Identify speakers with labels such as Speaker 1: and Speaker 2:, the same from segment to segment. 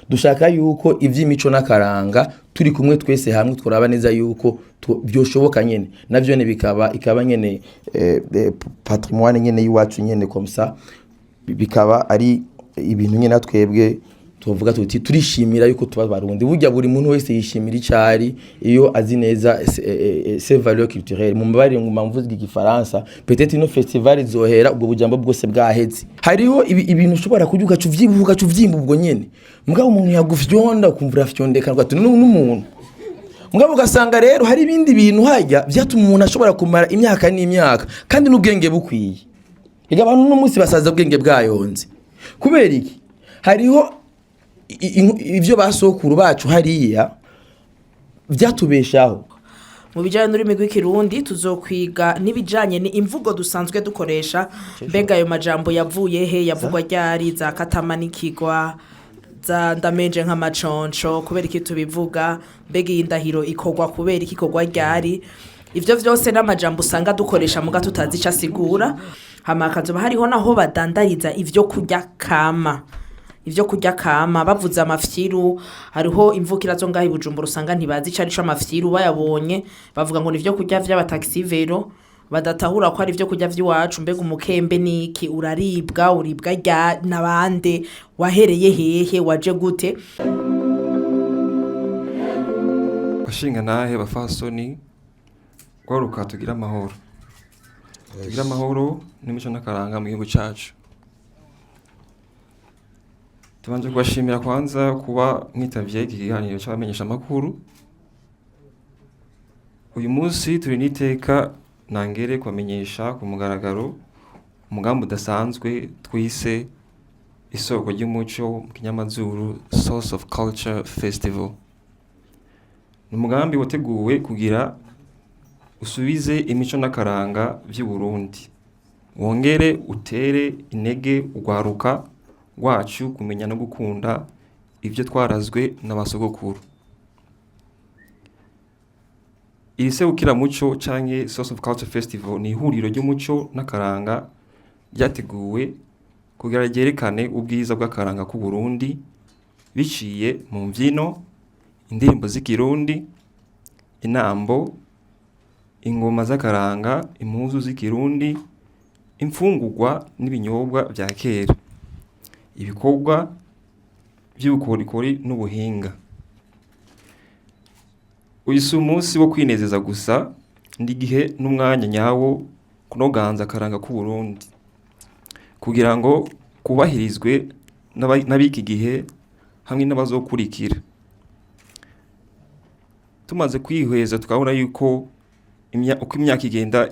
Speaker 1: Dushaka yuko ivy'imico n'akaranga turi kumwe twese hamwe, turaba neza yuko byoshoboka nyene, navyo ne bikaba ikaba nyene patrimoine nyene y'iwacu nyene, comme ça bikaba ari ibintu nyene twebwe tuvuga tuti turishimira yuko tuba Barundi. Burya buri muntu wese yishimira icari iyo azi neza ses valeurs culturelles. Mu mbabarire ngo mvuze igifaransa, peut-être ino festival izohera ubwo bujambo bwose bwaheze. Hariho ibintu ushobora kurya ugaca uvyibuha, ugaca uvyimba ubwo nyene, mugabo umuntu yagufyonda ukumva urafyondeka ati n'umuntu. Mugabo ugasanga rero hari ibindi bintu hajya vyatuma umuntu ashobora kumara imyaka n'imyaka kandi n'ubwenge bukwiye. Ega abantu uno munsi basaza ubwenge bwayonze. Kubera iki? Hariho ivyo basokuru bacu hariya vyatubeshaho.
Speaker 2: Mu bijyanye n'ururimi rw'Ikirundi, tuzokwiga n'ibijyanye n'imvugo dusanzwe dukoresha. Mbega ayo majambo yavuye he? Yavugwa ryari? Za katamanikigwa, za ndamenje nk'amaconco, kubera iki tubivuga? Mbega iyi ndahiro ikorwa kubera iki? Ikorwa ryari? Ibyo byose n'amajambo usanga dukoresha muga tutazi icyo asigura. Hama hakazoba hariho naho badandariza ibyo kurya kama. Ibyo kurya kama, bavuze amafyiru, hariho imvukira zo ngaho i Bujumbura usanga ntibazi icyo ari cyo amafyiru. Bayabonye bavuga ngo ni ibyo kurya by'abataxi-vélo, badatahura ko ari ibyo kurya by'iwacu. Mbega umukembe ni iki? Uraribwa? Uribwa rya nabande? Wahereye hehe? Waje gute?
Speaker 3: Bashinga nahe, bafasoni, gwaruka, tugira amahoro, tugira amahoro n'imico n'akaranga mu gihugu cacu. Tubanje kubashimira kwanza kuba mwitavye iki kiganiro c'abamenyesha amakuru. Uyu munsi turi n'iteka nangere kubamenyesha ku mugaragaro umugambi udasanzwe twise Isoko ry'Umuco, mu kinyamazuru Source of Culture Festival. Ni umugambi wateguwe kugira usubize imico n'akaranga vy'u Burundi, wongere utere intege urwaruka rwacu kumenya no gukunda ivyo twarazwe n'abasogokuru. Iri serukiramuco canke Source of Culture Festival ni ihuriro ry'umuco n'akaranga ryateguwe kugira ryerekane ubwiza bw'akaranga k'u Burundi biciye mu mvyino, indirimbo z'Ikirundi, inambo, ingoma z'akaranga, impuzu z'Ikirundi, imfungurwa n'ibinyobwa vya kera, ibikorwa vy'ubukorikori n'ubuhinga. Uyu si umunsi wo kwinezeza gusa, ni igihe n'umwanya nyawo kunoganza akaranga k'u Burundi kugira ngo kubahirizwe n'abiki gihe hamwe n'abazokurikira. Tumaze kwihweza tukabona yuko uko imyaka igenda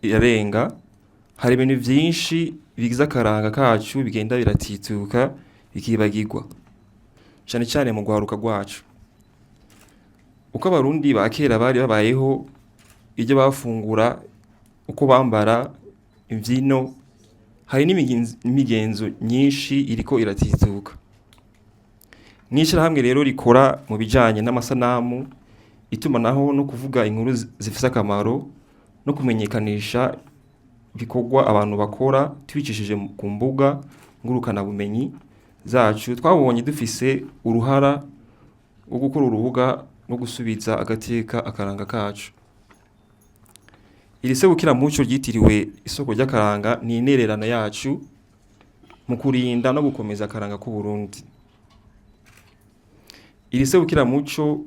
Speaker 3: irarenga, hari ibintu vyinshi bigize akaranga kacu bigenda biratituka, bikibagirwa, cane cane mu rwaruka rwacu. Uko Abarundi ba kera bari babayeho, ibyo bafungura, uko bambara, imvyino, hari n'imigenzo myinshi iriko iratituka. Mw'ishirahamwe rero rikora mu bijanye n'amasanamu, itumanaho no kuvuga inkuru zifise akamaro no kumenyekanisha ibikorwa abantu bakora tubicishije ku mbuga ngurukanabumenyi zacu, twabonye dufise uruhara rwo gukora urubuga no gusubiza agateka akaranga kacu. Iri serukiramuco ryitiriwe Isoko ry'Akaranga ni intererano yacu mu kurinda no gukomeza akaranga k'u Burundi. Iri serukiramuco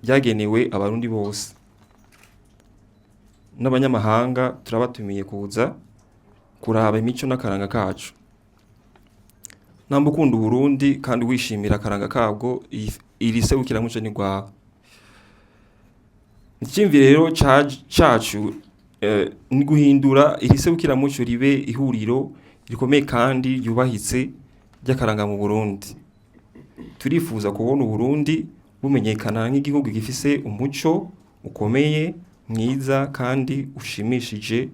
Speaker 3: ryagenewe Abarundi bose n'abanyamahanga. Turabatumiye kuza kuraba imico n'akaranga kacu. Namba ukunda Uburundi kandi wishimira akaranga kabwo, iri serukiramuco ni rwawe. Iciyumviro rero cacu ni guhindura iri serukiramuco ribe ihuriro rikomeye kandi ryubahitse ry'akaranga mu Burundi. Turifuza kubona Uburundi bumenyekana nk'igihugu gifise umuco ukomeye, mwiza kandi ushimishije,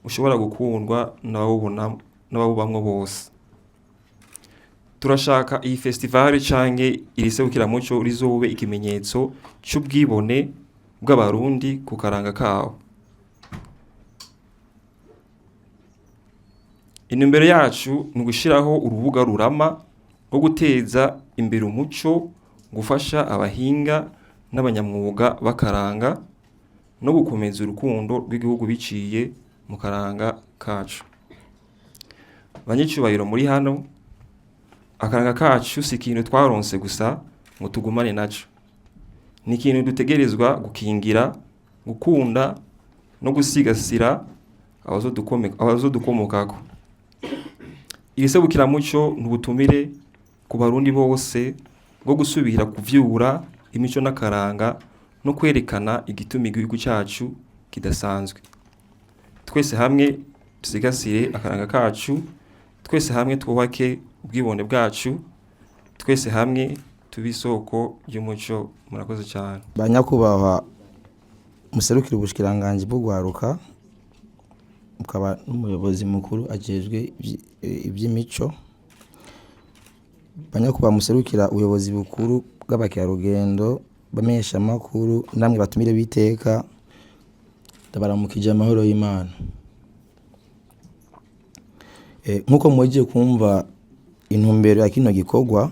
Speaker 3: ushobora gukundwa n'abawubona n'abawubamwo bose. Turashaka iyi festival canke iri serukiramuco rizobe ikimenyetso c'ubwibone bw'Abarundi ku karanga kabo. Intumbero yacu ni ugushiraho urubuga rurama. rwo guteza imbere umuco, gufasha abahinga n'abanyamwuga b'akaranga no gukomeza urukundo rw'igihugu biciye mu karanga kacu. Banyicubahiro muri hano, akaranga kacu si ikintu twaronse gusa ngo tugumane naco, ni ikintu dutegerezwa gukingira, gukunda no gusigasira abazodukomokako. Iri serukiramuco ni ubutumire ku Barundi bose bwo gusubira kuvyura imico n'akaranga no kwerekana igituma igihugu cacu kidasanzwe. Twese hamwe dusigasire akaranga kacu, twese hamwe twubake ubwibone bwacu, twese hamwe tube isoko ry'umuco. Murakoze cyane.
Speaker 1: Banyakubahwa muserukira ubushikiranganji bw'ugwaruka, mukaba n'umuyobozi mukuru ajejwe iby'imico, banyakubahwa muserukira ubuyobozi bukuru bw'abakerarugendo, bamenyeshamakuru namwe batumire b'iteka, ndabaramukije amahoro y'Imana. Nk'uko muhejeje kumva intumbero ya kino gikorwa,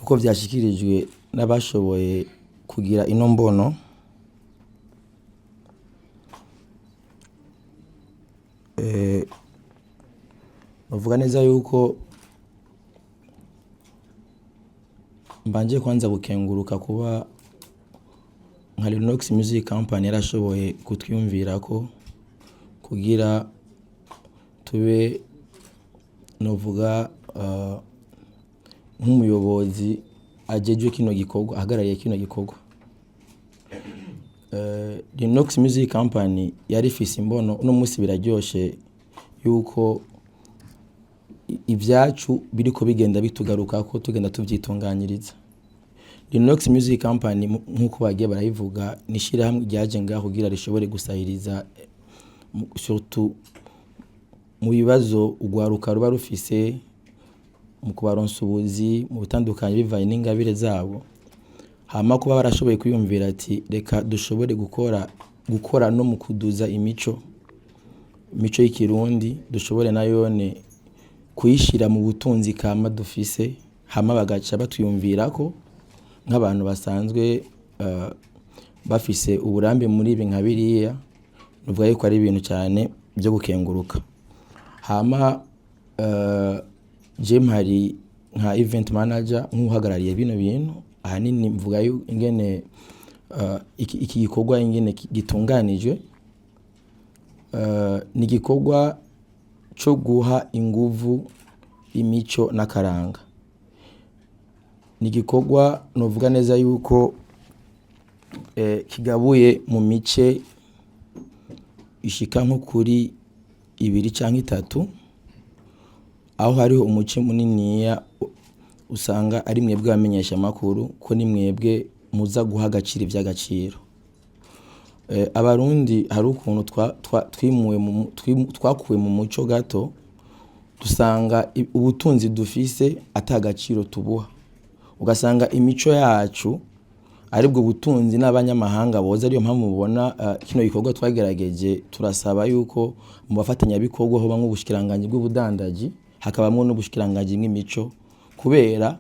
Speaker 1: uko vyashikirijwe n'abashoboye kugira ino mbono, bavuga neza yuko mbanje kwanza gukenguruka kuba nka Linox Music Company yarashoboye kutwiyumvirako kugira tube novuga nk'umuyobozi ajejwe kino gikorwa, ahagarariye kino gikorwa. Linox Music Company yari ifise imbono. Uno munsi biraryoshe yuko ibyacu biriko bigenda bitugarukako, tugenda tuvyitunganyiriza. Linox Music Company, nk'uko bagiye barabivuga, ni ishirahamwe ryaje ngaho kugira rishobore gusahiriza, surtout mu bibazo urwaruka ruba rufise, mu kubaronsa ubuzi mu bitandukanye bivanye n'ingabire zabo. Hama kuba barashoboye kwiyumvira ati reka dushobore gukora no mu kuduza imico y'ikirundi, dushobore nayone kuyishira mu butunzi kama dufise. Hama bagaca batwiyumvirako nk'abantu basanzwe bafise uburambe muri ibi nka biriya, nuvuga yuko ari ibintu cyane byo gukenguruka. Hama je mpari nka event manager, nk'uhagarariye bino bintu. Ahanini mvuga ingene iki gikorwa ingene gitunganijwe. Ni igikorwa co guha inguvu imico n'akaranga. Ni igikorwa novuga neza yuko kigabuye mu mice ishika nko kuri ibiri canke itatu, aho hariho umuce muniniya usanga ari mwebwe abamenyesha amakuru, ko ni mwebwe muza guha agaciro ivy'agaciro. Abarundi hari ukuntu twakuwe mu muco gato, dusanga ubutunzi dufise ata gaciro tubuha, ugasanga imico yacu aribwo butunzi n'abanyamahanga boza. Ariyo mpamvu mubona kino gikorwa twagerageje, turasaba yuko mu bafatanyabikorwa hoba nk'ubushikiranganji bw'ubudandaji, hakabamwo n'ubushikiranganji bw'imico, kubera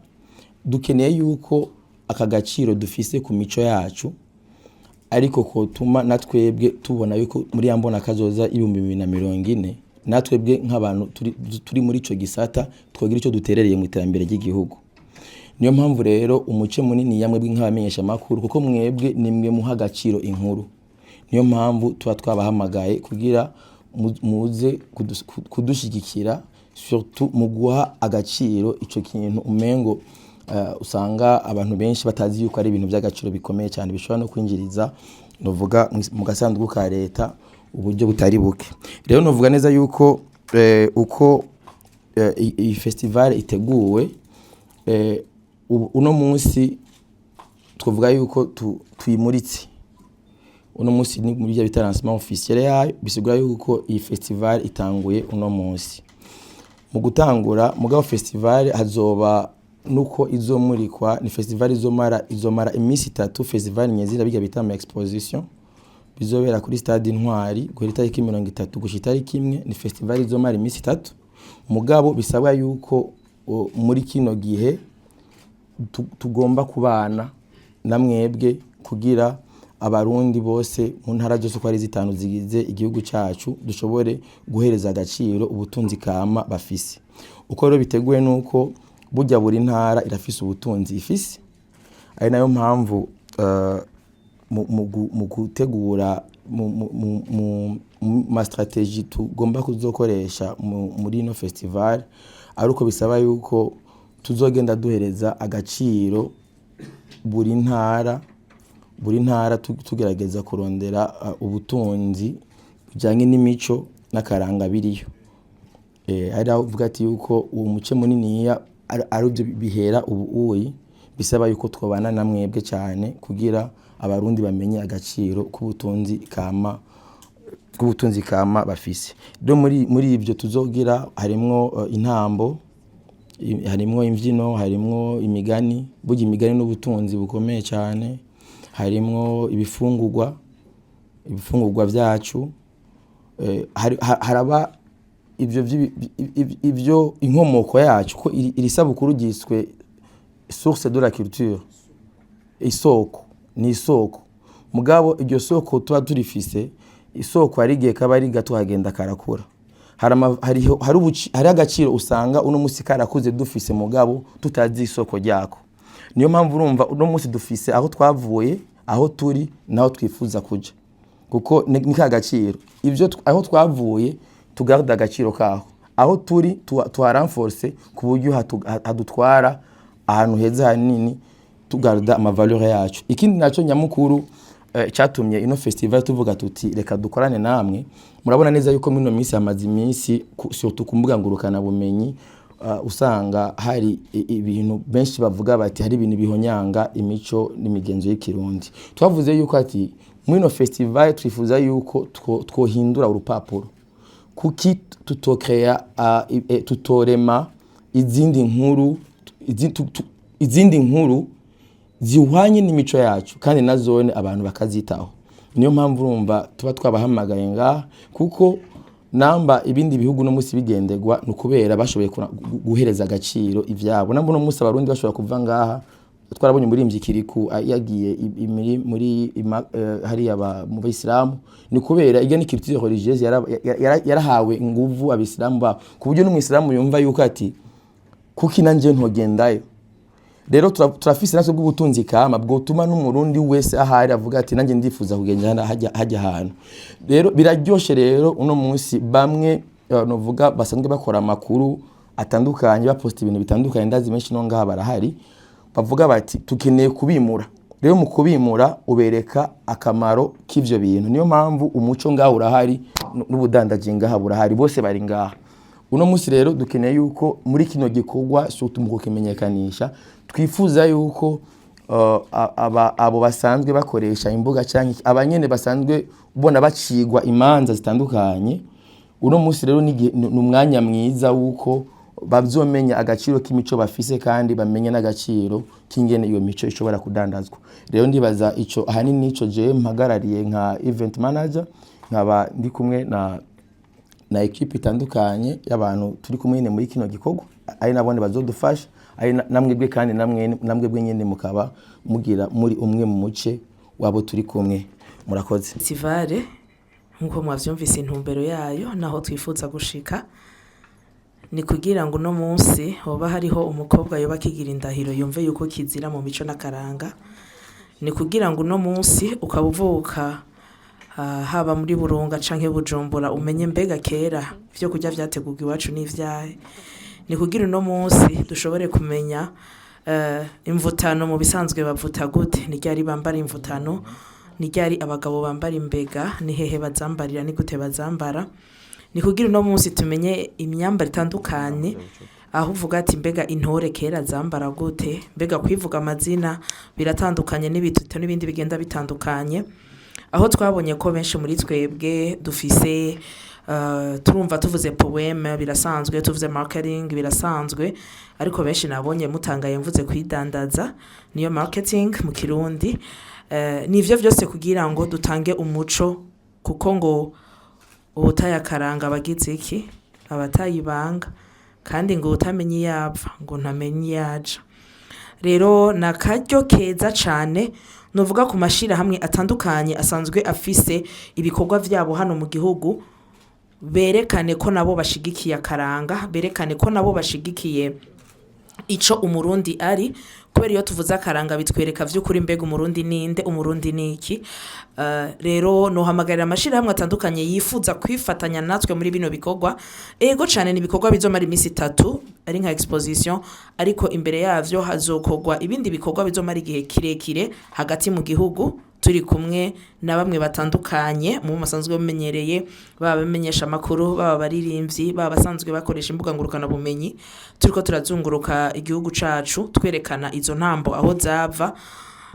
Speaker 1: dukeneye yuko aka gaciro dufise ku mico yacu ariko kotuma natwebwe tubona yuko muri ya mbona kazoza 2040 natwebwe nk'abantu turi muri ico gisata twogira ico duterereye mu iterambere ry'igihugu. Niyo mpamvu rero umuce munini ya mwebwe nk'abamenyesha makuru, kuko mwebwe nimwe muha agaciro inkuru, niyo mpamvu tuba twabahamagaye kugira muze kudushigikira, surtout mu guha agaciro ico kintu umengo usanga abantu benshi batazi yuko ari ibintu by'agaciro bikomeye cyane, bishobora no kwinjiriza novuga mu gasanduku ka leta uburyo butari buke. Rero novuga neza yuko uko iyi festival iteguwe, uno munsi twavuga yuko tuyimuritse. Uno munsi ni muri bya bita lancement officiel yayo, bisigura yuko iyi festival itanguye uno munsi. Mu gutangura mugabo festival hazoba nuko izomurikwa, ni festival izomara iminsi itatu. Festival nyezina bijya bita ama exposition bizobera kuri stade Intwari guhera itariki 30 gushika itariki 1. Ni festival izomara iminsi itatu, mugabo bisabwa yuko muri kino gihe tugomba kubana na mwebwe kugira Abarundi bose mu ntara zose uko ari zitanu zigize igihugu cyacu dushobore guhereza agaciro ubutunzi kama bafise. Uko rero biteguye nuko burya buri ntara irafise ubutunzi ifise, ari nayo mpamvu mu gutegura mu ma stratégie tugomba kuzokoresha muri ino festival, ari uko bisaba yuko tuzogenda duhereza agaciro buri ntara, tugerageza kurondera ubutunzi bujyanye n'imico n'akaranga biriyo. Hari aho uvuga ati yuko uwo muce muniniya ari byo bihera ubu uyi bisaba yuko twobana na mwebwe cyane kugira Abarundi bamenye agaciro k'ubutunzi kama bafise. Rero muri ibyo tuzogira harimwo intambo, harimwo imbyino, harimwo imigani. Burya imigani n'ubutunzi bukomeye cyane. Harimwo ibifungurwa byacu. Haraba ibyo ibyo inkomoko yacu, ko iri sabukuru ryiswe Source de la Culture, isoko ni isoko. Mugabo iryo soko tuba turifise, isoko hari igihe kaba ari gato, hagenda karakura. Hari agaciro usanga uno musi karakuze dufise, mugabo tutazi isoko ryako. Niyo mpamvu urumva uno musi dufise aho twavuye, aho turi naho twifuza kuja, kuko ni ka gaciro. Ibyo aho twavuye tugarde agaciro kaho, aho turi tuharenforce ku buryo hadutwara ahantu heza hanini, tugarda amavaleur yacu. Ikindi nacyo nyamukuru cyatumye ino festival tuvuga tuti reka dukorane namwe, murabona neza yuko muri ino minsi hamaze iminsi surtout ku mbuga ngurukana bumenyi, usanga hari ibintu benshi bavuga bati hari ibintu bihonyanga imico n'imigenzo y'Ikirundi. Twavuze yuko ati muri ino festival twifuza yuko twohindura urupapuro. Kuki tutokrea, tutorema izindi nkuru izindi nkuru zihwanye n'imico yacu, kandi na zone abantu bakazitaho? Niyo mpamvu urumva tuba twabahamagaye ngaha, kuko namba ibindi bihugu no musi bigenderwa ni ukubera bashoboye guhereza agaciro ivyabo. Namba uno musi Abarundi bashobora kuva ngaha, twarabonye umuririmbyi Kiriku yagiye muri hariya mu Bayisilamu, ni kubera iryo ni culture religieuse yarahawe inguvu Abisilamu babo, ku buryo n'Umwisilamu yumva yuko ati kuki nanje ntogendayo. Rero turafise natwe bw'ubutunzi kama bwotuma n'Umurundi wese ahari avuga ati nanjye ndifuza kugenda hajya ahantu. Rero biraryoshe. Rero uno munsi bamwe novuga basanzwe bakora amakuru atandukanye, baposta ibintu bitandukanye, ndazi benshi no ngaha barahari, bavuga bati tukeneye kubimura. Rero mu kubimura ubereka akamaro k'ivyo bintu. Niyo mpamvu umuco ngaha urahari, n'ubudandaji ngaha burahari, bose bari ngaha uno munsi. Rero dukeneye yuko muri kino gikorwa, surtout mu kukimenyekanisha, twifuza yuko abo basanzwe bakoresha imbuga canke abanyene basanzwe ubona bacigwa imanza zitandukanye uno munsi, rero ni umwanya mwiza wuko bazomenya agaciro k'imico bafise, kandi bamenye n'agaciro k'ingene iyo mico ishobora kudandazwa. Rero ndibaza ico ahanini nico jewe mpagarariye nka event manager, nkaba ndi kumwe na équipe itandukanye y'abantu turi kumwe nyine muri kino gikorwa, ari nabone bazodufasha, ari namwebwe, kandi namwebwe nyine mukaba mugira muri umwe mu muce wabo turi kumwe. Murakoze.
Speaker 2: Festival nk'uko mwavyumvise, intumbero yayo naho twifuza gushika ni kugira ngo uno munsi hoba hariho umukobwa yoba akigira indahiro yumve yuko kizira mu mico n'akaranga. Ni kugira ngo uno munsi ukaba uvuka haba muri Burunga canke Bujumbura umenye mbega kera ivyo kurya vyategurwa iwacu n'ivyahe. Ni kugira uno munsi dushobore kumenya imvutano mu bisanzwe bavuta gute, ni ryari bambara imvutano, ni ryari abagabo bambara imbega, ni hehe bazambarira, ni gute bazambara. Ni kugira uno munsi tumenye imyambaro itandukanye, aho uvuga ati mbega intore kera zambara gute, mbega kwivuga amazina biratandukanye n'ibituto n'ibindi bigenda bitandukanye. Aho twabonye ko benshi muri twebwe dufise turumva tuvuze poème birasanzwe, tuvuze marketing birasanzwe, ariko benshi nabonye mutangaye mvuze kwidandaza, niyo marketing mu Kirundi. Nivyo vyose kugira ngo dutange umuco, kuko ngo ubutaye akaranga abagize iki abatayibanga. Kandi ngo utamenye iyo ava ngo ntamenye iyo aja. Rero ni akaryo keza cane novuga ku mashirahamwe atandukanye asanzwe afise ibikorwa vyabo hano mu gihugu, berekane ko nabo bashigikiye akaranga, berekane ko nabo bashigikiye ico Umurundi ari, kubera iyo tuvuze akaranga bitwereka vy'ukuri mbega Umurundi ninde, Umurundi niki. Rero nohamagarira amashirahamwe atandukanye yifuza kwifatanya natwe muri bino bikorwa. Ego cane, ni ibikorwa bizomara iminsi 3 ari nka exposition, ariko imbere yavyo hazokorwa ibindi bikorwa bizomara igihe kirekire hagati mu gihugu, turi kumwe na bamwe batandukanye mu basanzwe bamenyereye, baba bamenyesha amakuru, baba abaririmbyi, baba basanzwe bakoresha imbuga ngurukana bumenyi. Turiko turazunguruka igihugu cacu twerekana izo ntambo aho zava,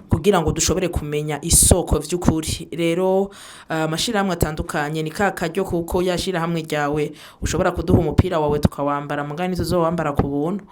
Speaker 2: kugira ngo dushobore kumenya isoko vy'ukuri. Rero amashirahamwe atandukanye, ni ka karyo, kuko yashirahamwe ryawe ushobora kuduha umupira wawe tukawambara, mugani tuzowambara ku buntu,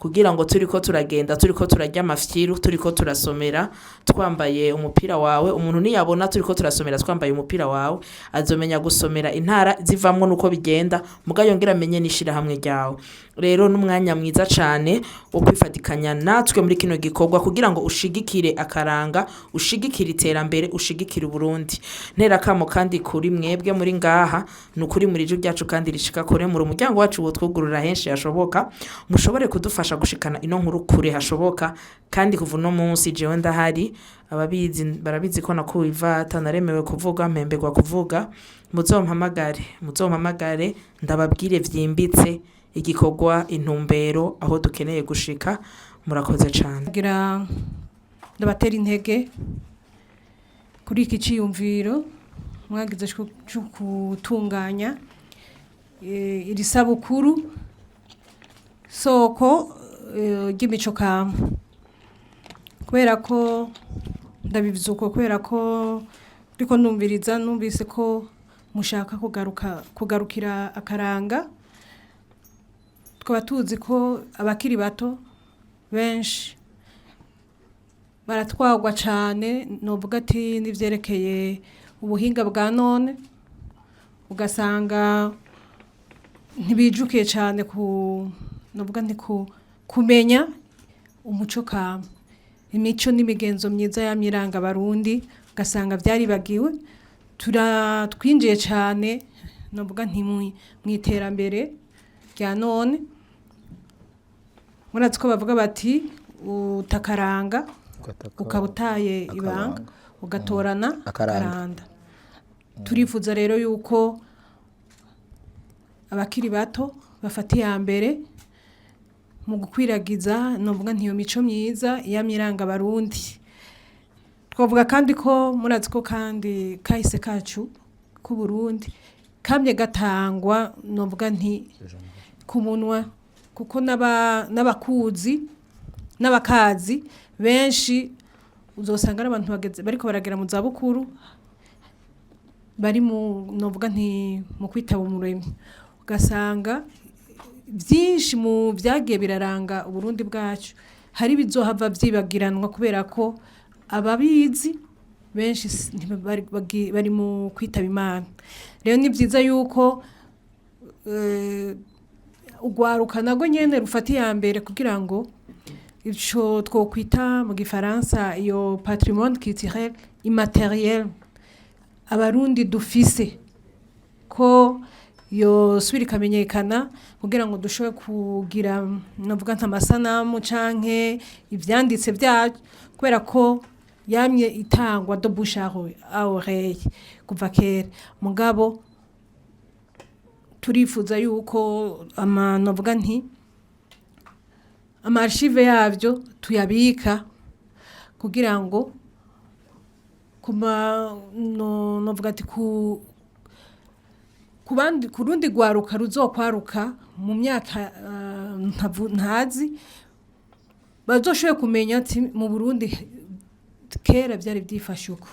Speaker 2: kugira ngo turiko turagenda, turiko turarya amafyiru, turiko turasomera twambaye umupira wawe, umuntu niyabona turiko turasomera twambaye umupira wawe, azomenya gusomera intara zivamwo nuko bigenda, muga yongera amenye n'ishirahamwe ryawe. Rero n'umwanya mwiza cane wo kwifatikanya natwe muri kino gikorwa, kugira ngo ushigikire akaranga, ushigikire iterambere, ushigikire Uburundi. Ntera kamo kandi kuri mwebwe muri ngaha, ni ukuri muri ijwi ryacu kandi rishika kure, muri umuryango wacu wotwugurura henshi hashoboka, mushobore kudufasha gushikana ino nkuru kure hashoboka. Kandi kuva uno munsi jewe ndahari, ababizi barabizi ko nakuwe ivata, naremewe kuvuga, mpemberwa kuvuga. Muzompamagare, muzompamagare, ndababwire vyimbitse igikorwa, intumbero, aho dukeneye gushika. Murakoze cane.
Speaker 4: Kugira ndabatera intege kuri iki ciyumviro mwagize cyo gutunganya iri sabukuru soko ry'imico kama, kubera ko ndabivuze uko, kubera ko ndiko numviriza, numvise ko mushaka kugaruka kugarukira akaranga. Tukaba tuzi ko abakiri bato benshi baratwagwa cane, novuga ati n'ivyerekeye ubuhinga bwa none, ugasanga ntibijukiye cane ku novuga nti ku kumenya umuco kama, imico n'imigenzo myiza yamye iranga Abarundi, ugasanga vyaribagiwe. Tura twinjiye cane, novuga nti mw'iterambere rya none. Murazi ko bavuga bati utakaranga ukaba utaye ibanga, ugatorana
Speaker 1: Akaranda.
Speaker 4: Akaranda. Turifuza rero yuko abakiri bato bafata iya mbere mu gukwiragiza, novuga nti iyo mico myiza yamye iranga Abarundi. Twavuga kandi ko murazi ko kandi kahise kacu k'Uburundi kamye gatangwa, novuga nti ku munwa, kuko n'abakuzi n'abakazi benshi uzosanga ari abantu bageze, bariko baragera mu zabukuru, bari mu novuga nti mu kwitaba Umuremyi, ugasanga byinshi mu byagiye biraranga Uburundi bwacu hari bizohava vyibagiranwa, kubera ko ababizi benshi bari mu kwitaba Imana. Rero ni byiza yuko urwaruka narwo nyene rufata iya mbere, kugira ngo ico twokwita mu gifaransa iyo patrimoine culturel immatériel Abarundi dufise, ko yosubira ikamenyekana, kugira ngo dushobore kugira, novuga nka amasanamu canke ivyanditse vyacu, kubera ko yamye itangwa de bouche à oreille kuva kera. Mugabo turifuza yuko ama novuga nti ama archives yavyo tuyabika, kugira ngo kuma no novuga ati ku kubandi kurundi rwaruka ruzokwaruka mu myaka ntazi, bazoshoboye kumenya ati mu Burundi kera byari byifashe uko.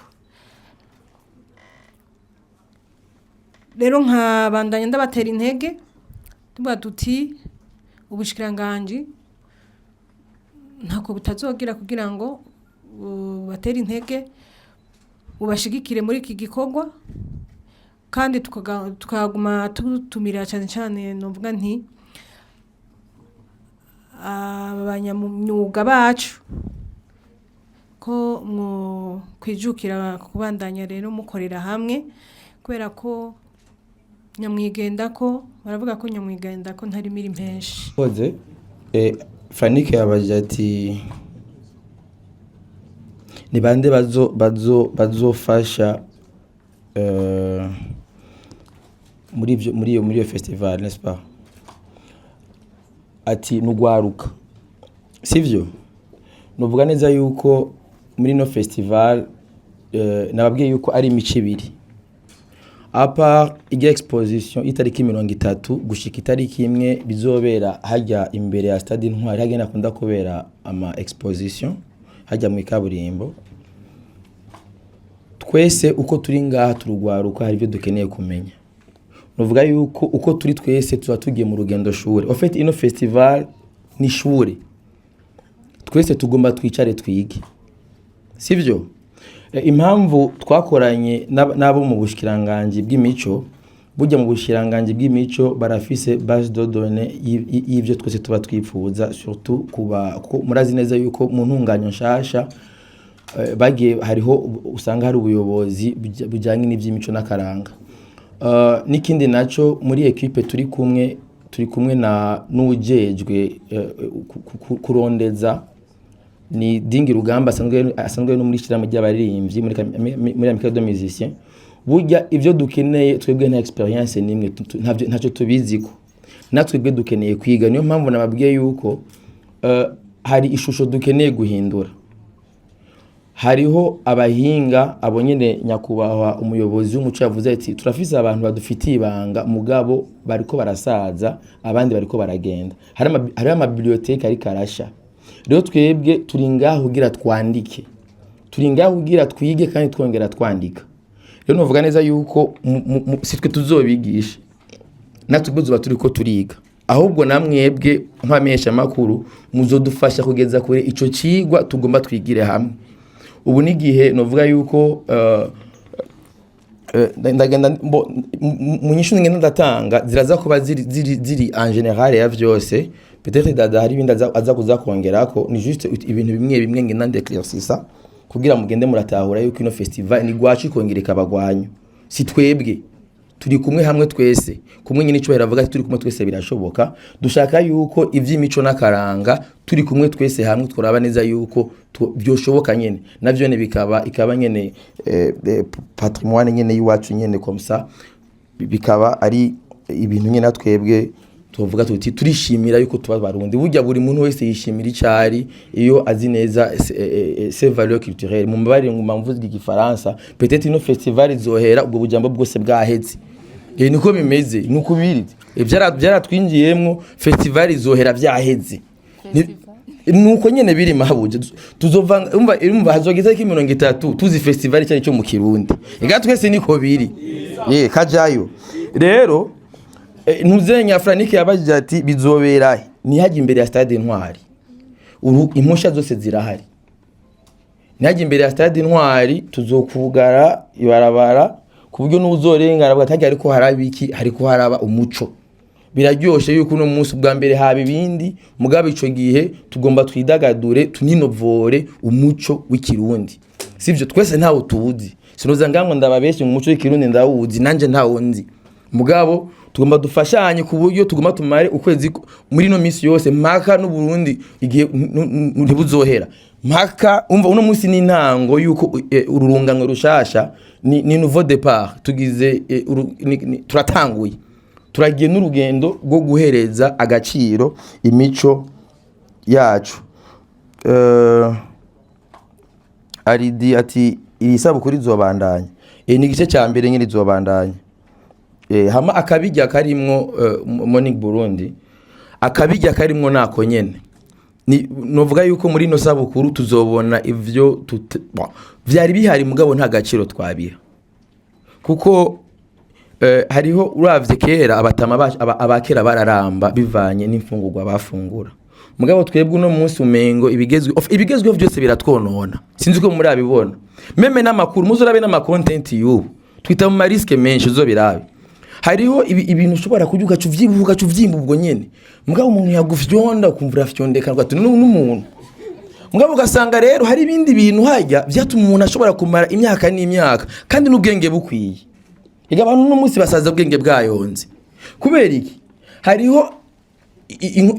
Speaker 4: Rero nkabandanya ndabatera intege, tuvuga tuti ubushikiranganji ntako butazogira kugira ngo batere intege, bubashigikire muri iki gikorwa. Kandi tukaguma tutumira cyane cyane, novuga nti Abanyamyuga bacu ko mwo kwijukira kubandanya rero mukorera hamwe, kubera ko nyamwigenda ko baravuga ko nyamwigenda ko ntarimira impenshi.
Speaker 1: Koze Franike yabajije ati ni bande bazofasha muri ivyo muri iyo festival, n'est-ce pas? Ati nugwaruka, sivyo? Nuvuga neza yuko muri no festival nababwiye yuko ari imico ibiri, à part ijya exposition itariki 30 gushika itariki 1, bizobera hajya imbere ya Stade Intwari, hajya nakunda kubera ama exposition hajya mu ikaburimbo. Twese uko turi ngaha turugwaruka, hari ibyo dukeneye kumenya. Nuvuga yuko uko turi twese tuba tugiye mu rugendo shure. En fait, ino festival ni shure, twese tugomba twicare twige, sivyo? Impamvu twakoranye n'abo mu bushikiranganji bw'imico, burya mu bushikiranganji bw'imico barafise base de données y'ivyo twese tuba twipfuza, surtout kuba ko murazi neza yuko mu ntunganyo nshasha bagiye hariho usanga hari ubuyobozi bujyanye n'iby'imico n'akaranga. N'ikindi naco, muri équipe turi kumwe na n'ujejwe kurondeza, ni Dingi Rugamba, asanzwe no muri shirahamwe ry'abaririmbyi muri Amicale de Musiciens. Burya ivyo dukeneye twebwe nta expérience nimwe, ntacyo tubiziko, natwebwe dukeneye kwiga. Niyo mpamvu nababwiye yuko hari ishusho dukeneye guhindura. Hariho abahinga, abo nyene nyakubahwa umuyobozi w'umuco yavuze ati turafise abantu badufitiye ibanga, mugabo bariko barasaza, abandi bariko baragenda. Hariho ama bibliothèques ariko arasha. Rero twebwe turi ngaho kugira twandike, turi ngaho kugira twige kandi twongera twandika. Rero novuga neza yuko si twe tuzobigisha, natwe ubwo tuba turiko turiga, ahubwo namwebwe nk'abamenyeshamakuru muzodufasha kugeza kure ico cigwa tugomba twigire hamwe. Ubu n'igihe novuga yuko ndagenda mu nyishu ngenda ndatanga ziraza kuba ziri en général ya vyose. Peut-être Dada hari ibindi aza kuza kongerako, ni juste ibintu bimwe bimwe ngenda ndéclaircissa kugira mugende muratahura yuko ino festival ni gwacu, ikongera ikabagwanyu. Si twebwe turi kumwe hamwe twese kumwe nyine, icyo avuga ati turi kumwe twese birashoboka. Dushaka yuko iby'imico n'akaranga turi kumwe twese hamwe turaba neza yuko byoshoboka nyene, navyo ne bikaba ikaba nyene patrimoine nyene y'iwacu nyene, comme ça bikaba ari ibintu nyene twebwe tuvuga tuti turishimira yuko tuba Barundi. Burya buri muntu wese yishimira icari iyo azi neza ses valeurs culturelles. Mu mbabarire ngo mvuze igifaransa, peut-être ino festival izohera ubwo bujambo bwose bwaheze. Niko bimeze, nuko biri. Byaratwinjiyemwo, festival izohera vyaheze. Nuko nyene biri mahabuje, tuzovanga. Umva, hazogeza ko 30 tuzi festival cyari cyo mu Kirundi. Ega twese niko biri. Kajayo rero. Ntuzenya Franike yabajije ati bizobera he? Nihajya imbere ya Stade Intwari. Impusha zose zirahari. Nihajya imbere ya Stade Intwari, tuzokugara ibarabara ku buryo n'uzorengana avuga ati ariko haraba iki? Hariko haraba umuco. Biraryoshe yuko uno munsi bwa mbere haba ibindi, mugabo ico gihe tugomba twidagadure, tuninovore umuco w'Ikirundi, sivyo? Twese ntawo tuzi, sinoza ngango ndababeshye mu muco w'Ikirundi ndawuzi, nanje ntawo nzi, mugabo tugomba dufashanye ku buryo tugomba tumare ukwezi muri ino minsi yose mpaka n'Uburundi igihe ntibuzohera mpaka. Umva, uno munsi ni intango yuko ururungano rushasha ni nouveau départ tugize, turatanguye, turagiye n'urugendo rwo guhereza agaciro imico yacu. Aridi ati iri sabukuru izobandanya. Ni igice cya mbere nyine, izobandanya. Hama akabijya karimwo Morning Burundi, akabijya karimwo nako nyene ni novuga yuko muri ino sabukuru tuzobona ivyo bon, vyari bihari mugabo nta gaciro twabiha, kuko hariho uravye kera abatama abakera bararamba bivanye n'imfungurwa bafungura, mugabo twebwe uno munsi umengo ibigezweho byose biratwonona. Sinzi ko muri abibona, même n'amakuru muzurabe n'ama content y'ubu twita mu ma risques menshi, uzobirabe. Hariho ibintu ushobora kurya ugaca uvyibuha, ugaca uvyimba ubwo nyene, mugabo umuntu yagufyonda ukumva urafyondeka, ati n'umuntu. Mugabo ugasanga rero hari ibindi bintu hajya byatuma umuntu ashobora kumara imyaka n'imyaka kandi n'ubwenge bukwiye. Ega abantu uno munsi basaza ubwenge bwayonze. Kubera iki? Hariho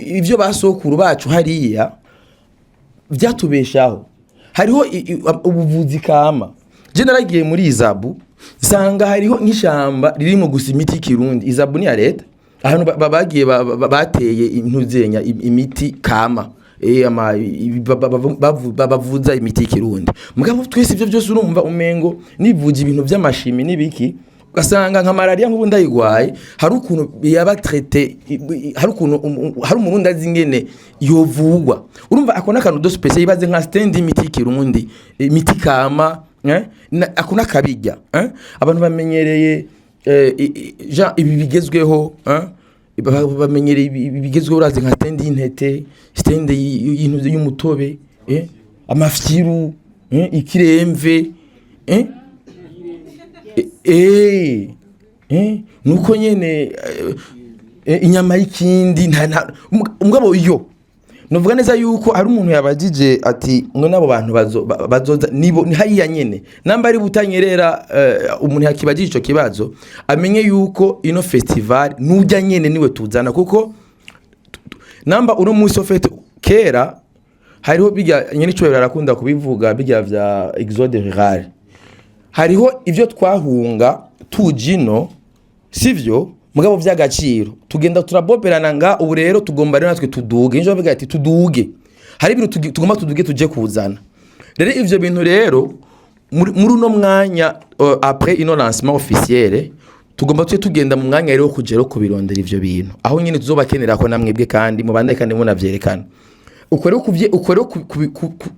Speaker 1: ivyo basokuru bacu hariya byatubeshaho. Hariho ubuvuzi kama. Je naragiye muri ISABU, nsanga hariho nk'ishamba ririmo gusa imiti y'ikirundi. ISABU ni ya leta, ahantu bagiye bateye intuzenya imiti kama, ama bavuza imiti y'ikirundi. Mugabo twese ivyo byose urumva umengo nivuje ibintu by'amashimi n'ibiki, ugasanga nka malaria nk'ubu ndayigwaye, hari ukuntu yaba traité, hari ukuntu hari umurundi azi ingene yovugwa. Urumva ako n'akantu de spécial. Ibaze nka stand y'imiti y'ikirundi, imiti kama, ako n'akabirya, Abantu bamenyereye ibi bigezweho, bamenyereye ibi bigezweho. Urazi nka stand y'intete, stand y'intuze y'umutobe, amafyiru, ikiremve, nuko nyene, inyama y'ikindi nta mugabo yo novuga neza yuko hari umuntu yabajije ati ngo nabo bantu bazoza nibo ni hariya nyene namba ari butanyerera. Umuntu yakibajije ico kibazo amenye yuko ino festival nujya nyene niwe tuzana, kuko namba uno munsi au fait kera hariho bijya nyene ico arakunda kubivuga, bijya vya exode rural. Hariho ivyo twahunga tujino, sivyo? Mugabo vy'agaciro tugenda turaboberana nga ubu rero tugomba rero natwe tuduge. Ejo bavuga ati tuduge, hari ibintu tugomba tuduge tuje kuzana. Rero ivyo bintu rero muri uno mwanya, après ino lancement officiel, tugomba tuje tugenda mu mwanya rero wo kuja rero kubirondera ivyo bintu, aho nyine tuzobakenera ko namwebwe kandi mubandanye kandi munavyerekana. Uko rero uko rero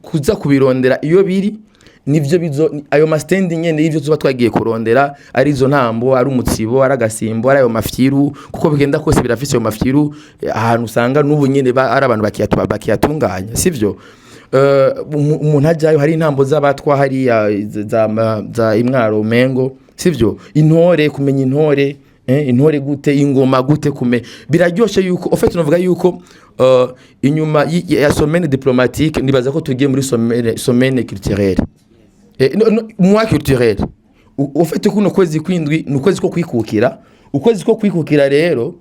Speaker 1: kuza kubirondera iyo biri nivyo bizo ayo ma stand nyene y'ivyo tuba twagiye kurondera, ari izo ntambo, ari umutsibo, ari agasimbo, ari ayo mafyiru, kuko bigenda kose birafise ayo mafyiru, ahantu usanga n'ubu nyene ari abantu bakiyatunganya, sivyo? Umuntu ajyayo, hari intambo z'abatwa hariya za Imwaro Mengo, sivyo? Intore, kumenya intore, intore gute, ingoma gute, kume biraryoshe yuko au fait novuga yuko inyuma ya semaine diplomatique nibaza ko tugiye muri semaine culturelle, no, no, mois culturel. Au fait kuno kwezi kwindwi ni ukwezi ko kwikukira. Ukwezi ko kwikukira rero,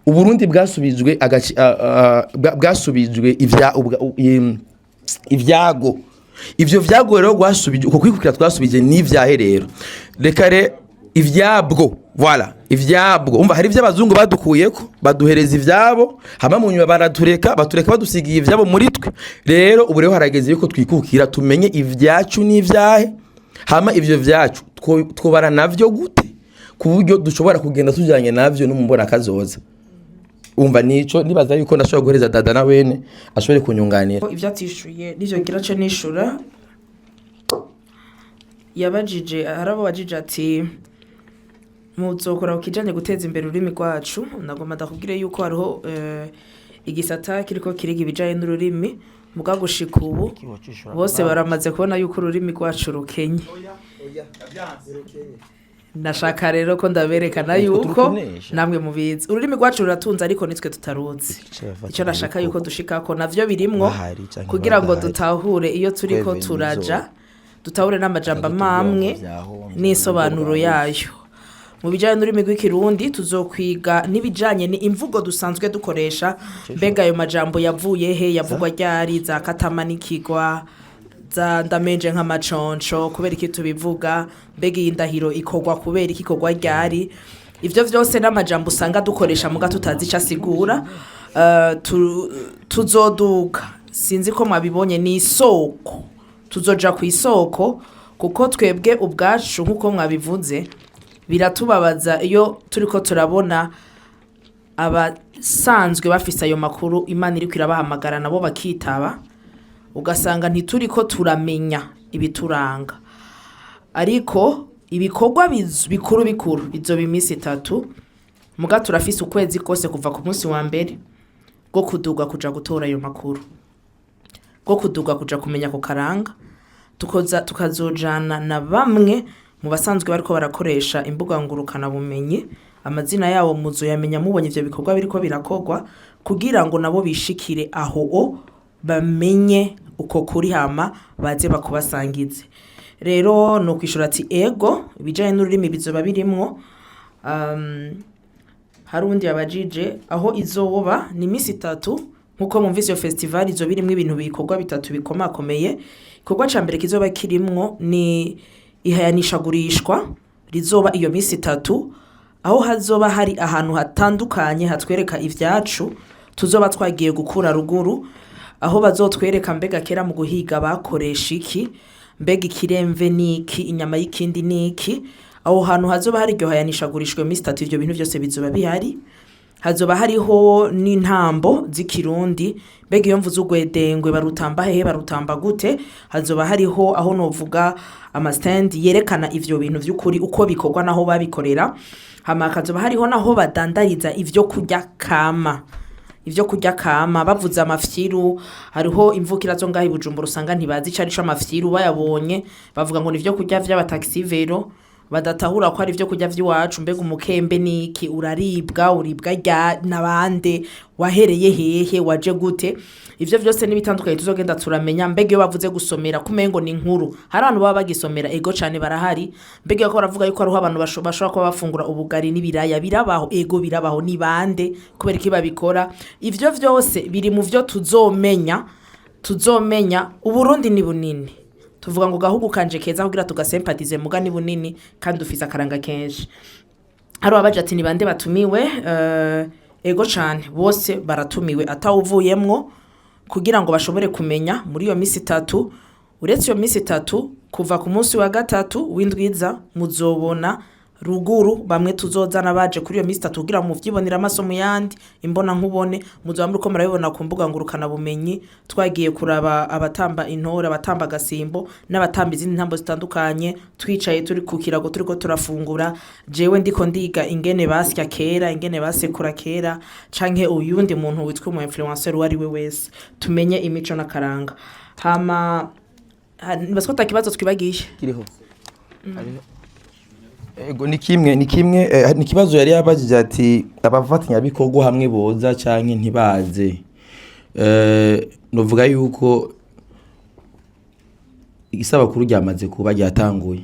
Speaker 1: Uburundi bwasubijwe bwasubijwe ivyago. Ivyo vyago rero gwasubije uko kwikukira twasubije n'ivyahe rero? Reka re ivyabwo, voilà, ivyabwo. Umva, hari ivy'abazungu badukuyeko baduhereza ivyabo, hama mu nyuma baratureka, batureka badusigiye ivyabo muri twe. Rero ubu rero harageze yuko twikukira, tumenye ivyacu n'ivyahe, hama ivyo vyacu twobara navyo gute ku buryo dushobora kugenda tujanye navyo no mu mbona kazoza. Umva, nico nibaza yuko ndashobora guhereza dada na wene ashobore kunyunganira.
Speaker 2: Ibyo atishuye n'ivyo ngira ce nishura. Yabajije, hari abo bajije ati muzokora ku kijanye guteza imbere ururimi rwacu. Nagomba ndakubwire yuko hariho igisata kiriko kiriga ibijanye n'ururimi, muga gushika ubu bose baramaze kubona yuko ururimi rwacu rukenye. Nashaka rero ko ndaberekana yuko
Speaker 1: Turukenesha.
Speaker 2: namwe mubizi, ururimi rwacu ruratunze, ariko nitwe tutaruzi. Icyo nashaka yuko dushikako navyo birimwo
Speaker 1: Bahari canke
Speaker 2: kugira ngo
Speaker 1: badahari.
Speaker 2: dutahure iyo turiko
Speaker 1: Tweve
Speaker 2: turaja,
Speaker 1: nizo.
Speaker 2: dutahure n'amajambo
Speaker 1: Kandi
Speaker 2: amwe
Speaker 1: tubwira ngo
Speaker 2: n'isobanuro
Speaker 1: vyahomvye.
Speaker 2: yayo. Mu bijyanye n'ururimi rw'ikirundi tuzokwiga n'ibijyanye ni imvugo dusanzwe dukoresha. Mbega ayo majambo yavuye he, yavugwa ryari, za katama n'ikigwa, za ndamenje nk'amaconco, kubera iki tubivuga? Mbega iyi ndahiro ikorwa kubera iki, ikorwa ryari? Ibyo byose n'amajambo usanga dukoresha muga tutazi icyo asigura. Tuzoduka, sinzi ko mwabibonye, ni isoko, tuzoja ku isoko, kuko twebwe ubwacu nk'uko mwabivuze biratubabaza iyo turiko turabona abasanzwe bafise ayo makuru, Imana iriko irabahamagara nabo bakitaba, ugasanga ntituriko turamenya ibituranga. Ariko ibikorwa bikuru bikuru bizoba iminsi 3, muga turafise ukwezi kose kuva ku munsi wa mbere bwo kuduga kuja gutora ayo makuru, bwo kuduga kuja kumenya ku karanga, tukoza tukazojana na bamwe mu basanzwe bariko barakoresha imbuga ngurukanabumenyi. Amazina yabo muzoyamenya mubonye ivyo bikorwa biriko birakorwa, kugira ngo nabo bishikire aho o bamenye uko kuri, hama baze bakubasangize. Rero ni ukwishura ati ego, ibijanye n'ururimi bizoba birimwo. Hari uwundi yabajije aho izoba. Ni iminsi 3 nkuko mumvise. Iyo festival izoba irimwo ibintu, bikorwa bitatu bikomakomeye. Igikorwa ca mbere kizoba kirimwo ni ihayanishagurishwa rizoba iyo minsi 3, aho hazoba hari ahantu hatandukanye hatwereka ivyacu tuzoba twagiye gukura ruguru, aho bazotwereka mbega kera mu guhiga bakoresha iki, mbega ikiremve niki, inyama y'ikindi niki. Aho hantu hazoba hari iryo hayanishagurishwa iyo minsi 3, ivyo bintu vyose bizoba bihari. Hazoba hariho n'intambo z'ikirundi. Mbega iyo mvuze ugwedengwe, barutamba hehe, barutamba gute? Hazoba hariho aho novuga ama stand yerekana ivyo bintu vy'ukuri uko bikorwa naho babikorera. Hama hakazoba hariho naho badandariza ivyo kurya kama. Ivyo kurya kama, bavuze amafyiru, hariho imvukira zo ngaho i Bujumbura usanga ntibazi ico arico amafyiru. Bayabonye bavuga ngo ni ivyo kurya vy'abataxi vélo, badatahura ko ari ivyo kurya vy'iwacu. Mbega umukembe niki? Uraribwa? Uribwa rya nabande? Wahereye hehe? Waje gute? Ivyo vyose n'ibitandukanye tuzogenda turamenya. Mbega iyo bavuze gusomera, kumengo ni inkuru, hari abantu baba bagisomera? Ego cane, barahari. Mbega ko baravuga yuko hariho abantu bashobora kuba bafungura ubugari n'ibiraya, birabaho? Ego, birabaho. Ni bande? Kubera iki babikora? Ivyo vyose biri mu vyo tuzomenya. Tuzomenya Uburundi ni bunini. Tuvuga ngo gahugu kanje keza kugira tugasempatize, muga ni bunini kandi dufise akaranga kenshi. Hari abaje ati ni bande batumiwe? Ego cane, bose baratumiwe atawuvuyemwo, kugira ngo bashobore kumenya muri iyo misi 3. Uretse iyo misi 3, kuva ku munsi wa gatatu w'indwiza muzobona ruguru bamwe tuzozana baje kuri iyo misi 3 kugira ngo muvyibonere amaso mu yandi imbona nkubone. Muzoba muriko murabibona ku mbuga ngurukana bumenyi, twagiye kuraba abatamba intore, abatamba agasimbo n'abatamba izindi ntambo zitandukanye, twicaye turi ku kirago, turiko turafungura, jewe ndiko ndiga ingene basya kera, ingene basekura kera, canke uyundi muntu witwa umu influencer uwo ari we wese, tumenye imico n'akaranga. Hama nibaza ko ata kibazo twibagiye.
Speaker 1: Kiriho. Ego, ni kimwe, ni ikibazo yari yabajije ati abafatanyabikorwa hamwe boza canke ntibaze. Novuga yuko isabukuru ryamaze kuba, ryatanguye,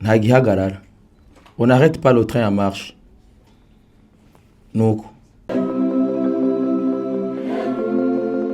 Speaker 1: nta gihagarara. On n'arrête pas le train en marche. Nuko